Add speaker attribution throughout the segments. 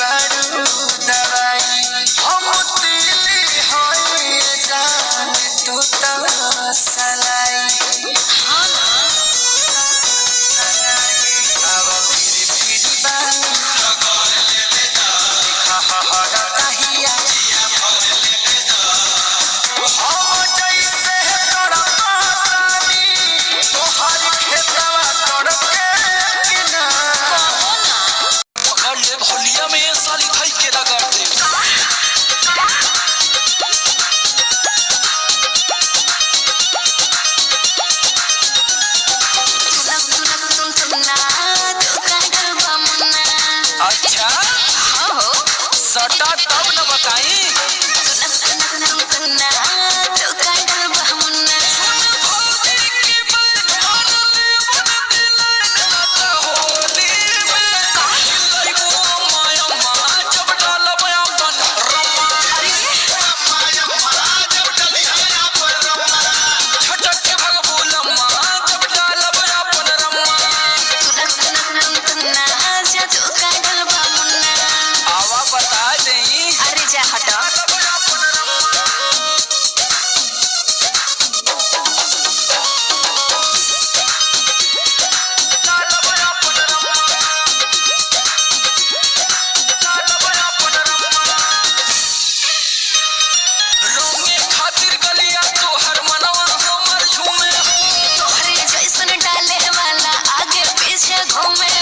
Speaker 1: बारू दवाई। हम तिली होई जान तू तो सलाई।
Speaker 2: हाँ ना।
Speaker 1: अब फिर फिर बानी देखा हर कहिया। हम जैसे तड़पातानी तोहर खेतवा तड़पे कि ना।
Speaker 2: कबो ना।
Speaker 3: पकड़ ले होलिया में ये साली थाई के रगड़ दे।
Speaker 2: तुनक तुनक तुन तुन्ना तू का डलबा मुन्ना।
Speaker 3: अच्छा।
Speaker 2: हाँ हो।
Speaker 3: सटा तब न बताई।
Speaker 2: तुनक तुनक तुन तुन्ना तू का डलबा मुन्ना।
Speaker 3: भौजी की बहन मारले बन दिलन ना त होली में चिल्लाइबो अम्मा अम्मा जब डालब अपन रम्मा।
Speaker 2: अरे।
Speaker 3: छटक के भगबू लम्मा जब डालब अपन रम्मा।
Speaker 2: तुनक तुनक तुन तुन्ना जा तू का डलबा मुन्ना।
Speaker 3: आवा बता देई।
Speaker 2: अरे जा हट।
Speaker 3: डालब अपन रम्मा। डालब अपन रम्मा। डालब अपन रम्मा। रोंगे खातिर गलिया तोहर मनवा हमर झूमे।
Speaker 2: तोहरे जैसन डाले वाला आगे पीछे घूमे।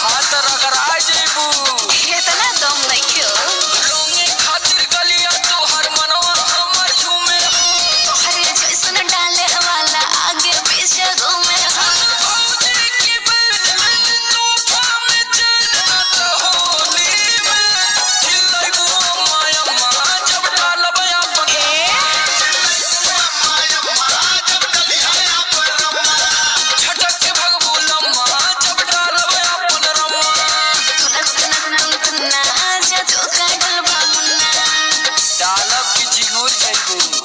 Speaker 3: हाथ रगड़ा जइबू।
Speaker 2: इतना दम नइखे।
Speaker 3: रोंगे खातिर गलिया तोहर मनवा हमर झूमे।
Speaker 2: तोहरे जैसन डाले वाला आगे पीछे घूमे।
Speaker 3: भौजी की बहन मिल तोहफा में चैन ना त होली में चिल्लाइबू अम्मा अम्मा जब डालब अपन। छटक के भगबू लम्मा जब डालब अपन रम्मा।
Speaker 2: तुनक तुनक तुन तुन्ना जा तू का डलबा मुन्ना।
Speaker 3: डालब की जिगुर जइबू।